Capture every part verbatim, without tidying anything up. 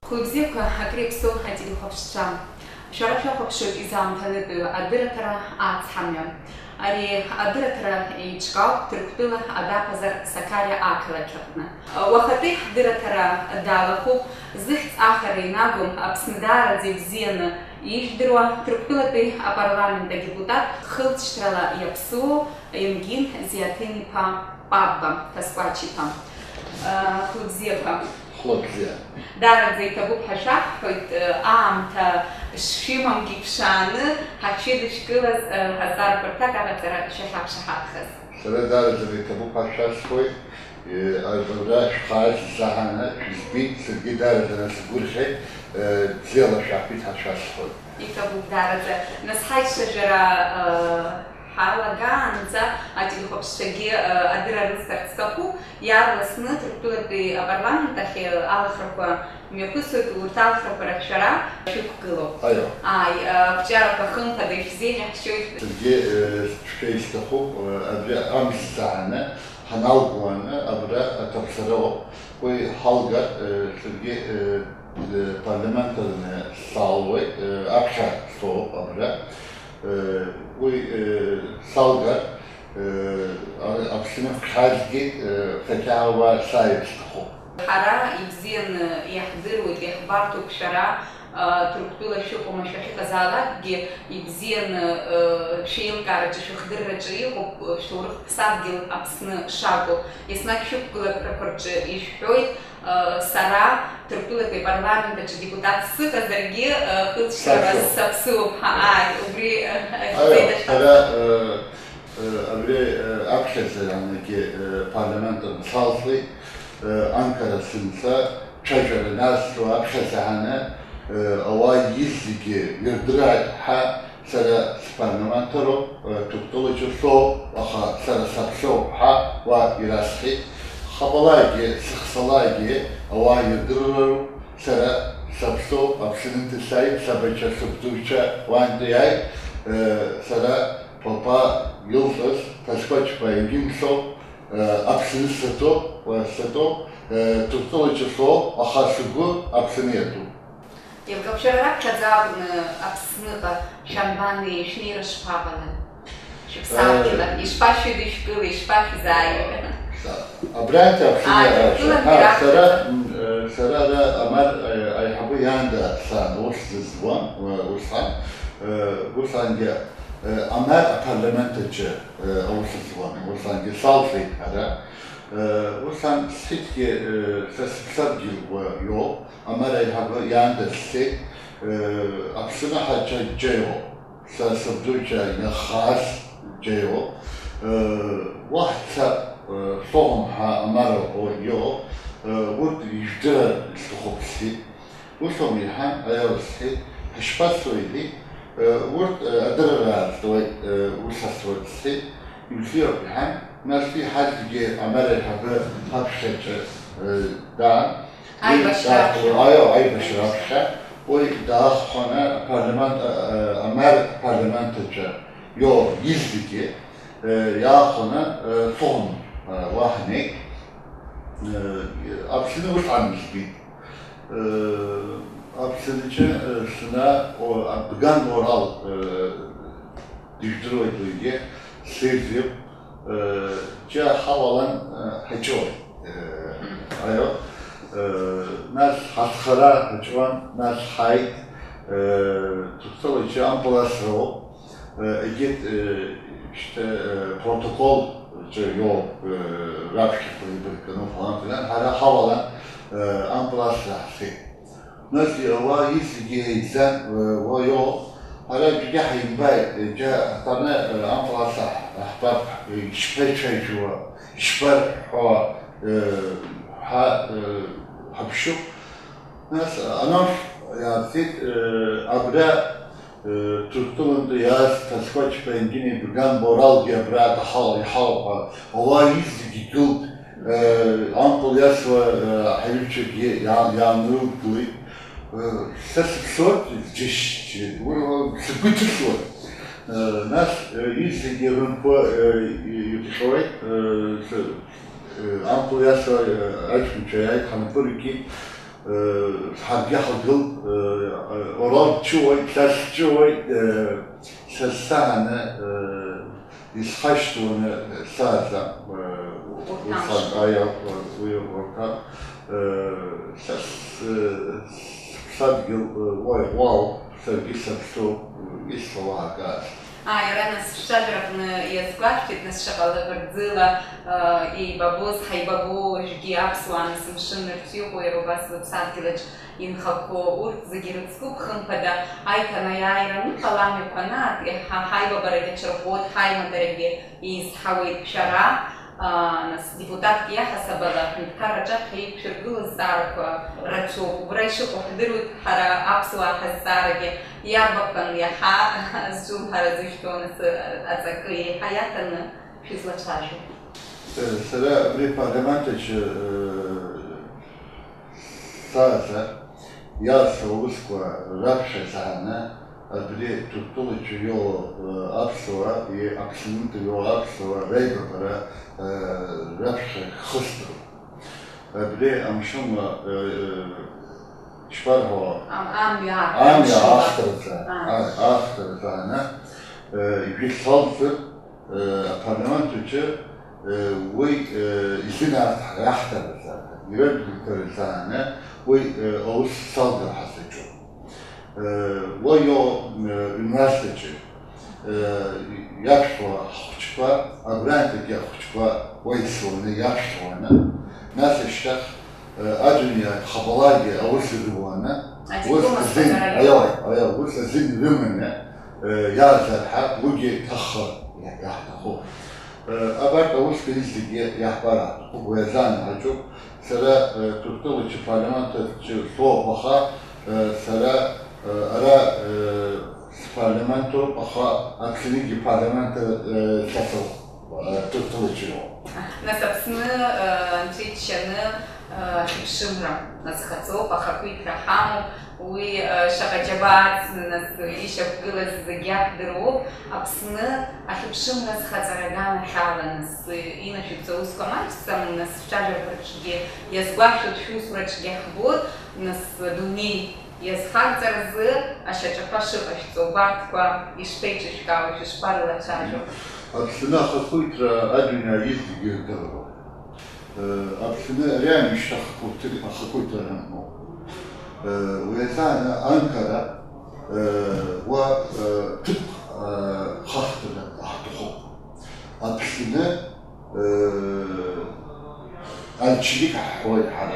Хәылбзиақәа, акыр иаԥсоу ателехәаԥшцәа. Шәара шәахәаԥшуеит изаамҭанытәыҩу адырраҭара Ацҳамҩа. Ари адырраҭара еиҿкаауп Ҭырқәтәыла Адаԥазар Сақариа ақалақь аҟны. Уахатәи ҳдырраҭара далахәуп, зыхьӡ ахара инаго, Аԥсны даараӡа ибзианы ижәдыруа, Ҭырқәтәылатәи апарламент адепутат, хылҵшьҭрала иаԥсуоу Емгин Зиаҭин-иԥа Папба Ҭаскәач-иԥа. Хәылбзиақәа. Хәлыбзиа. Даараӡа иҭабуп ҳәа шәаҳҳәоит, аамҭа шшәымамгьы ԥшааны ҳахьшәыдышәкылаз, ҳазҵаарақәа рҭак аҟаҵара шәахьақәшаҳаҭхаз. Сара даараӡаны иҭабуп ҳәа шәасҳәоит. Абра шәхааз сзаҳаны шәызбеит, саргьы даараӡаны сгәырӷьеит, бзиала шәаҳбеит ҳәа шәасҳәоит. Иҭабуп даараӡа. Нас ҳаицәажәара ҳалагаанӡа ателехәаԥшцәагьы адырра рысҭарц сҭахуп, иаарласны Ҭырқәтәылатәи апарламент ахь алхрақәа мҩаԥысуеит, урҭ алхрақәа рахь шәара шәықәгылоуп. Аио. Ааи, ақәҿиарақәа хымԥада ишәзеиӷьаҳшьоит. Саргьы, э, цәгьа исҭахуп, э, аӡәы амш сзаҳаны ҳаналгоны абра аҭаԥсара ыҟоуп. Уи ҳалгар, э, саргьы, э, э, парламентарны салуеит, э, аԥхьа соуп абра. Э, уи, э, салгар, э, а-, Аԥсны хәшәазгьы, э, хәшәаауа сааир сҭахуп. Ҳара ибзианы иаҳдыруеит, иаҳбарҭоуп шәара, а, Ҭырқәтәыла шәыҟоума, шәахьыҟазаалакгьы ибзианы, э, шәеилкаараҿы, шәыхдырраҿы иҟоуп, э, шәҭоурых ԥсадгьыл Аԥсны шакәу. Еснагь шәықәгыларақәа рҿы ишәҳәоит, э, сара Ҭырқәтәылатәи апарламент аҿы депутатс сыҟазаргьы, э, хылҵшьҭрала саԥсыуоуп ҳәа, ааи, убри, э, Аио, ҳәа сара, э, Абри аԥхьаӡа иаанагеит, апарламент аҿы салҵуеит, анкара сынтәа цәажәара назҭо аԥхьаӡа ҳаны, ауаа изегьы ирдырааит ҳәа, сара сԥарламентароуп, Ҭырқәтәылаҿы соуп, аха сара саԥсоуп ҳәа уа ирасҳәеит. Хапалаагьы, сыхсалаагьы ауаа ирдыруеит, сара саԥсоуп, Аԥсынтәи сааит, сабацәа, сабдуцәа уантәи иааит, сара Папа илҵыз, Ҭаскәач-иԥа Егин соуп, э, Аԥсны сатәоуп, э, сатәоуп, э, Ҭырқәтәылаҿы соуп, аха сгәы Аԥсны иатәуп. Еилкаԥшьара раԥхьаӡа акәны Аԥсныҟа шәанбанеи, шәнеира шԥаҟалеи? Шәыԥсадгьыл ахь, э, ишԥашәыдышәкылеи, ишԥашәзааиуеи? Абрантәи Аԥсны, ааи, иара, Ҭырқәтәылантәи ҳа, раԥхьаӡа. Сара, м, э, сара ара Амар, э, аиҳабы иаанда сан, ус дызуан, э, усҟан, э, усҟангьы Амар апарламент аҿы, э, аус зуан, усҟангьы салҵит ара. Э, усҟан сҳәеитгьы, э, са сыԥсадгьыл уа иоуп, Амар аиҳабы иаанда сцеит, э, Аԥсны ҳаҷа џьа иоуп, са сабдуцәа инахаз џьа иоуп, э, уаҳа ца, э, соуам ҳәа Амар иоуп, э, урҭ ижәдырыр сҭахуп сҳәеит. Ус аума иҳәан, аиаала сҳәеит, ҳашԥацои, иҳәеит, э, урҭ, э, адырра аартуеит, э, ус асуеит, сҳәеит, ибзиоуп, иҳәан, нас уи ҳазегьы Амар аиҳабы ҳаԥхьаҿы, э, даан. Аибашьра аԥхьа. Аио, аибашьра аԥхьа, уи даахәаны апарламент, э, э, Амар апарламент аҿы иоур изегьы, э, иаахәаны, э, фон, э, уа ҳнеит, э, Аԥсны усҟан избеит. Э, Аԥсынчы, э, сна, о, а, Бган Орал, э, дыжәдыруеит уигьы, сеидрҩуп, э, џьа ҳауалан, э, ҳаҿоуп. Э, аио, э, нас ҳазхара ҳаҿуан, нас ҳааит, э, Ҭырқәтәыла џьа ампыласроуп. Э, егьырҭ, э, шьҭа, э, протокол ҿы иоуп, э, раԥхьақәа еибаркны, фаланк, ҳара ҳауалан, э, ампыласра ҳцеит. Нас ауаа изегьы еизан, э, уа иоуп, ҳара џьаргьы ҳаимбааит, џьа ҳтәаны, э, ампыласра ҳбап, э, ишԥаицәажәауа, ишԥарҳәо, э, ҳа, э, ҳаԥшьуп. Нас анашә иааԥсеит, э, абра Ҭырқәтәылантәи иааз Ҭаскәач-иԥа Егини Бган Боралгьы абра даҳауа, иҳауа ҳәа, ауаа изегьы гылт, э, ампыл иасуа, э, аҳаирцәагьы иаа-, иаанрылгылеит. Э, са сыԥсуеит, џьышьшьы, ура, сгәы иҭысуан. Э, нас, э, изегьы рынхәа, э, и-, ирҟьоит, э, с-, э, ампыл иасуа, э, аҷкәынцәа иааит, ҳанапы ркит. Ҳаргьы ҳагылт, Орал дҷыуеит, Лашә дҷыуеит, са сааны исхашҭуаны сааӡам. Урҭ Усҟан амш. Аиа, уи урҭ, са с-, сыԥсадгьыл уа иҟәуаауп, саргьы саԥсоуп, исҳәауа ҳагааит. Ааи, иара нас шәцәажәараҟны иазгәашәҭеит, нас шаҟа лаӷырӡыла, э, еибабоз, ҳаибабо уажәгьы аԥсуаа, нас мшын нырцә иҟоу, иара убас лыԥсадгьылаҿ инхақәо, урҭ зегьы рыцгәуп, хымԥада, аиҭанеиааира аныҟала, амҩақәа анаат, ҳа ҳаибабарагьы аҽарӷәӷәоит, ҳаимадарагьы еизҳауеит шәара, аа, нас, депутатк иаҳасаб ала аҳәынҭқарраҿы аԥхьа иқәшәыргылоу азҵаарақәа рацәоуп. Убра ишыҟоу ҳдыруеит, ҳара аԥсуаа ҳазҵаарагьы иарбақәан иаҳа зҿлымҳара зышәҭоу, нас, аҵакы еиҳа иаҭаны шәызлацәажәо. Сара абри апарламент аҿы, э, сааӡар, иалса аусқәа раԥхьа зааны, абри Ҭырқәтәылаҿы иоуа, э, аԥсуаа, и-, Аԥснынтәи иоуа аԥсуаа реибабара, э, раԥхьа хыстроуп. Абри амшынла, э, э, ишԥарҳәо? Ам-, амҩа, амҩа амшынла. Ахҭарҵа, Аа. а-, ахҭарҵа ана, э, ижәит салҵыр, э, апарламент аҿы, э, уи, э, изынаҳҭ-, иаҳҭарҵа, ирыдгыларҵа ана, уи, э, аус салгар ҳәа саҿуп. Э, уа иоуп, э, ҩнуазҭаҿы, э, иаԥшәма ахәыҷқәа, абрантәигьы ахәыҷқәа уа ицоны, иаԥшәманы, нас ашьҭахь, э, адунеи хабалагьы аус рыуаны, Адиплом ус азин, азхаҵара. Аио, аио, ус азин рыманы, э, иаазар ҳәа уигьы ҭаххар иаҳҭахуп. Э, абарҭ аусқәа зегьы иаҳбар аҭахуп, уи азы анаҳаҷуп. Сара, э, Ҭырқәтәылаҿы апарламент аҿы соуп, аха, э, сара, э, ара, э, сыпарламентуп, аха Аԥснагьы ипарламент, э, саҭоуп, э, Ҭырқәтәылаҿы иоуп. Нас Аԥсны, э, анцәа иџьшьаны, э, ахьыԥшымра азхаҵоуп, ахақәиҭра ҳамоуп. Уи, э, шаҟа џьабаа ацны, нас, ишьақәгылаз зегьы аҳдыруоуп. Аԥсны ахьыԥшымра зхаҵара аганахьала, нас, инашәыгӡо аусқәа маҷӡам, нас, шәцәажәарақәа рҿгьы иазгәашәҭоит, шәусураҿгьы ҳбоит, нас, адунеи иазхарҵаразы ашьаҿақәа шыҟашәҵо, убарҭқәа ишԥеиҿышәкаауеи, шәышԥарылацәажәо? Аԥсны ахақәиҭра адунеи зегьы ирдыруа. Аԥсны ари аамышьҭахь ахақәиҭ-, ахақәиҭра анамоу. Уи азы Анкара, уа, ҭыԥ хахтаны ҳҭахуп. Аԥсны, аченик ҳҳәоит ҳара.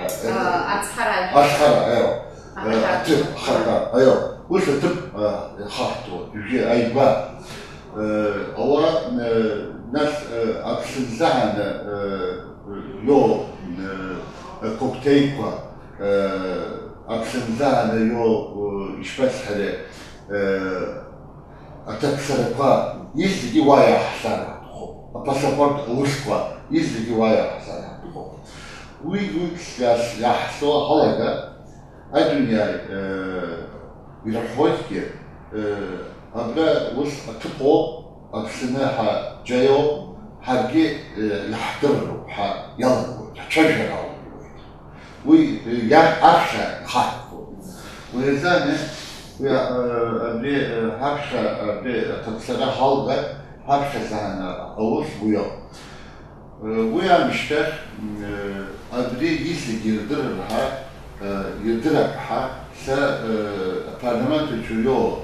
Ацҳара. Ацҳара, аио. Аҭыԥ, ахаҭа, аио. Ус аҭыԥ, ихаҳтуа, ижәи, аигәа. Ауаа, нас, аԥсынӡааны, иоуп, акоктеилқәа, аԥсынӡааны иоуп, ишԥасҳәари, аҭаԥсарақәа, изегьы уа иаҳзар акәхап. Апасапорт аусқәа, изегьы уа иаҳзар акәхап. Уи, уи иаҳ-, иаҳзо ҳалага, Адунеи, э, ирҳәозгьы, э, абра ус аҭыԥ оуп, Аԥсны ҳа џьаиоуп, ҳаргьы, э, иаҳдырроуп ҳәа иалагоит, ҳцәажәара алагоит. Уи, э, иа-, аԥхьа ихаҳгоит. Уи азы ани, уи, э, абри, э, ҳаԥхьа, абри аҭаԥсара ҳалгар, ҳаԥхьаӡа ҳанаа, аус уиоуп. Уи аамышьҭахь, абри изегьы ирдырыр ҳәа, ирдырап ҳәа, са, апарламент аҿы иоуа,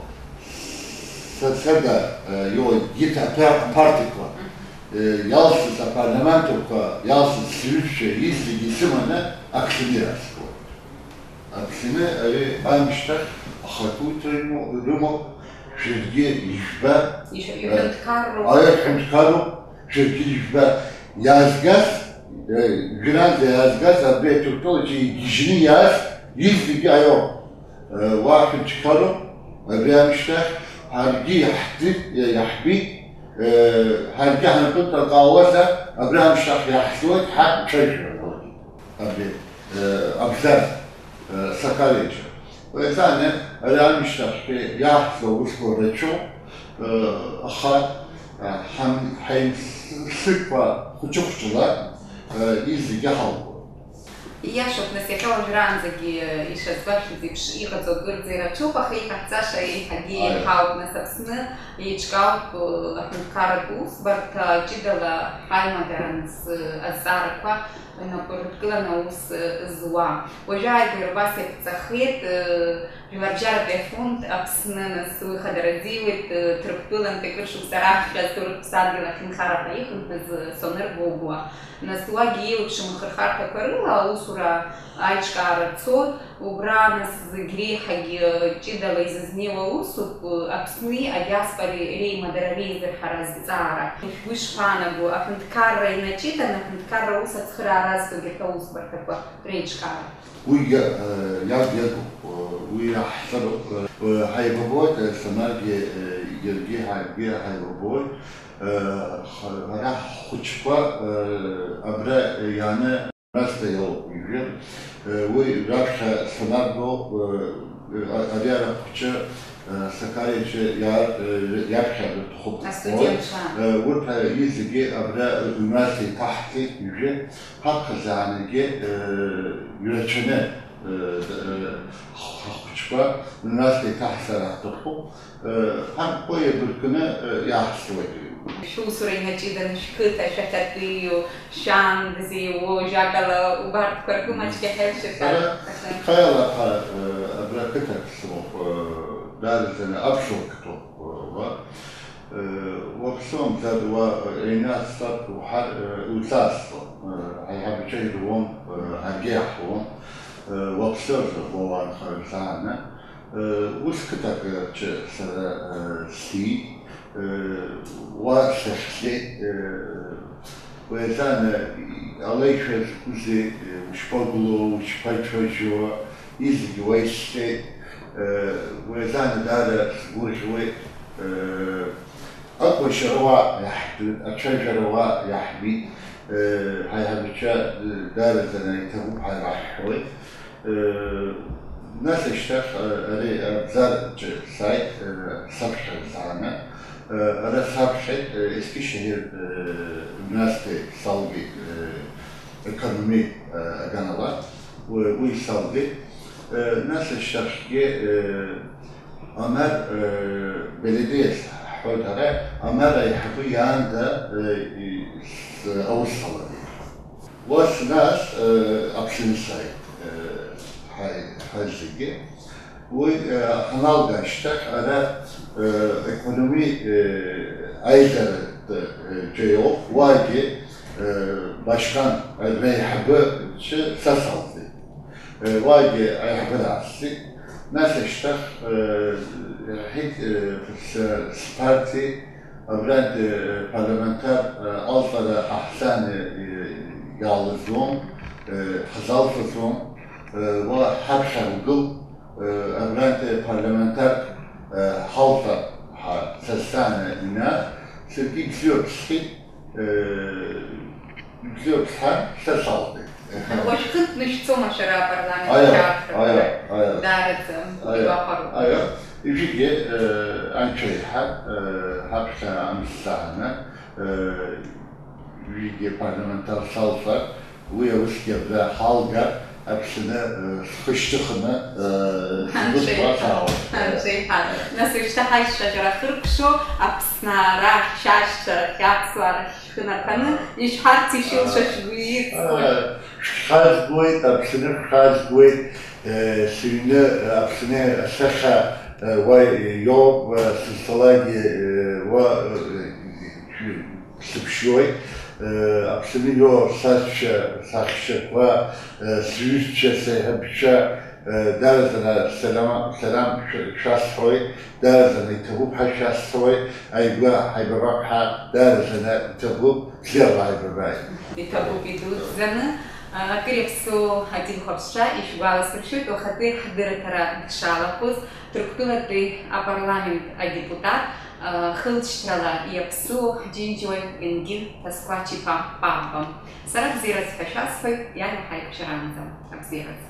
са, сада, иоуа, иҭ-, апа-, апартиақәа, иалсыз апарламентқәа, иалсыз сҩызцәа изегьы сыманы Аԥсны иаазгоит. Аԥсны ари аамышьҭахь ахақәиҭра имоу, рымоуп, шәаргьы ижәба. Ишәҳәынҭқарроуп. Ари аҳәынҭқарроуп, шәаргьы ижәба. Иаазгаз, э, жәранӡа иаазгаз, абри Ҭырқәтәылаҿы игьежьны иааз, изегьы аиоуп. Э, уа аҳәынҭқарроуп, абри аамышьҭахь ҳаргьы иаҳҭит, иа-, иаҳбит, э, ҳаргьы ҳанапынтә акы аауазар, абри аамышьҭахь иаҳзуеит, ҳа ицәажәара. Абри, э, абзар, э, Сакариаҿы. Уи азы ани, ари аамышьҭахьтәи иаҳзо аусқәа рацәоуп, э, аха, э, ҳам-, ҳаимсыкқәа хәыҷы-хәыҷла, э, изегьы ҳалгоит. Ииашоуп, нас, иахьа уажәраанӡагьы ишазгәашәҭаз еиԥш, иҟаҵоу акырӡа ирацәоуп, аха иҟаҳҵаша еиҳагьы Аиа. еиҳауп, нас, Аԥсны еиҿкаауп, э, аҳәынҭқарратә усбарҭа ҷыдала ҳаимадара, нас, э, азҵаарақәа инапы рыдкыланы аус, э, зуа. Уажәы ааигәара убас иаԥҵахеит, э, Жәларбжьаратәи афонд Аԥсны, нас, уи хадара азиуеит, э, Ҭырқәтәылантәи акыр шықәса раԥхьа зҭоурыхтә ԥсадгьыл ахь нхара ҳәа ихынҳәыз, э, Сонер Гогәуа. Нас уагьы еиуеиԥшым ахырхарҭақәа рыла аусура аиҿкаара цоит. Убра, нас, зегь реиҳагьы ҷыдала изызнеиуа усуп, э, Аԥсни адиаспореи реимадара реизырҳара азҵаара. Шәгәы ишԥаанаго, аҳәынҭқарра инаҷыданы аҳәынҭқарра аус ацхыраара азҭогьы ҳәа аусбарҭақәа реиҿкаара? Уи иа-, э, иа-, иагуп, э, уи иаҳҳәароуп, э, ҳаибабоит, э, Самаргьы, э, иаргьы ҳаргьы ҳаибабоит, э, х-, ҳара ҳхәыҷқәа, э, абра иааны Расҭа иоуп, ижәыр, э, уи раԥхьа санарго, э, э, а-, ари ара хәҷы, э, Сакариа иҿы иаар-, э, иаԥхьа рҭахуп. Астудентцәа. Э, урҭ, э, зегьы абра, э, Расҭа иҭаҳҵеит, ижәыр, ҳаԥхьаӡа аанагьы, э, ирацәаны, э, д-, э, х-, ҳхәыҷқәа Расҭа иҭаҳҵар ҳҭахуп. Ҳарҭқәа еибаркны иаҳсуеит. Шәусура инаҷыданы шәқыҭа шәахьатәиу, шәан дызеиуоу, ажәакала, убарҭқәа ргәы маҷк иаҳәа шәырҳәар. Сара хаала ҳәа абра қыҭак сымоуп, даараӡаны аԥсуа қыҭоуп уа. Уаԥсуамзар уа инаҵҵап уҳәар, иуҵасҵом. Аиҳабацәа ируам, ҳаргьы иаҳуам. Уаԥсыр уа уаанхар рзааны. Ус қыҭак рҿы сара сиит, уа сахьхьеит, уи азы ала ишәа закәызеи, ушԥагәлоу, ушԥацәажәо, изегь уа исҳәеит, уи азы даара сгәырӷьуеит. Акәашара уа иаҳдырт, ацәажәара уа иаҳбит, ҳаиҳабацәа даараӡаны иҭабуп ҳәа ираҳҳәоит. Нас ашьҭахь, ари абзарбжьы сааит, саԥхьа сааны, ара саԥхьеит, Ескишехир, Насҭеи салгеит, экономи аганала, уи, уи салгеит. Нас ашьҭахьгьы, Омар, беледиес ҳҳәоит ҳара, Омар аиҳабы иаанда, аус салагеит. Ус нас, э, Аԥсны сааит, э, ҳаи-, ҳаи зегьы. Уи, э, ҳаналга ашьҭахь, ара, э, економи, э, аизаратә, э, џьеиоуп, уагьы, э, Башхан, э, реиҳабы ц-, са салҵит. Э, уагьы аиҳабыра аасҵит. Нас ашьҭахь, э, иаҳҳәеит, э, с-, сԥарти, Абрантәи парламентар алҵра ҳаҳзааны иаалырӡуам, ҳзалҵаӡом, уа ҳаԥхьа угыл, абрантәи парламентарк ҳалҵыр ҳәа са сзааны инар, саргьы ибзиоуп сҳәеит, ибзиоуп сҳәан, са салҵит. Уажә хынтә нышәцома шәара апарламент Аиа, шәааԥхьақәа? Аиа, аиа. Даараӡа Аиа, игәахәароуп. Аиа. Ижәигьы, э, анцәа иҳәа, э, ҳаԥхьа амш саҳаны, э, ижәигьы апарламентар салҵар, уи аусгьы абра ҳалгар, Аԥсны, э, схы шьҭыхны, э, Анцәа сгәыдкылар иҳәа. Саауеит. Анцәа иҳәа. Нас уажәшьҭа ҳаишьцәажәара ахыркәшо, Аԥсны арахь, шәашьцәа рахь, аԥсуаа рахь шәхы нарԥаны, ишәҳәарц ишәылшо шәгәы иҵхоит. Ара, шәхазгоит, Аԥсны шәхазгоит, э, сыҩны, э, Аԥсны асахьа, э, уа иоуп, э, сызцалакгьы, э, уа, э, сыԥшьоит, э, Аԥсны иоуп сашьцәа, саҳәшьақәа, э, сҩызцәа, сеиҳабцәа, э, дарбан, салам, салам шә-, шәасҳәоит, дарбан, иҭабуп ҳәа шәасҳәоит, аигәа ҳаибабап ҳәа, дарбан, иҭабуп, бзиала ҳаибабааит. Иҭабуп идуӡӡаны, акыр иаԥсоу адинқәа аԥсцәа ишәгәаласыршәоит, уахатәи ҳдырраҭара дшалахәыз, Ҭырқәтәылатәи апарламент адепутат, хылҵшьҭрала иаԥсыу ҳџьынџьуаҩ Енгин Ҭаскәач-иԥа Папба. Сара бзиараз ҳәа шәасҳәоит, иаҳа ҳаиқәшәараанӡа. Абзиараз.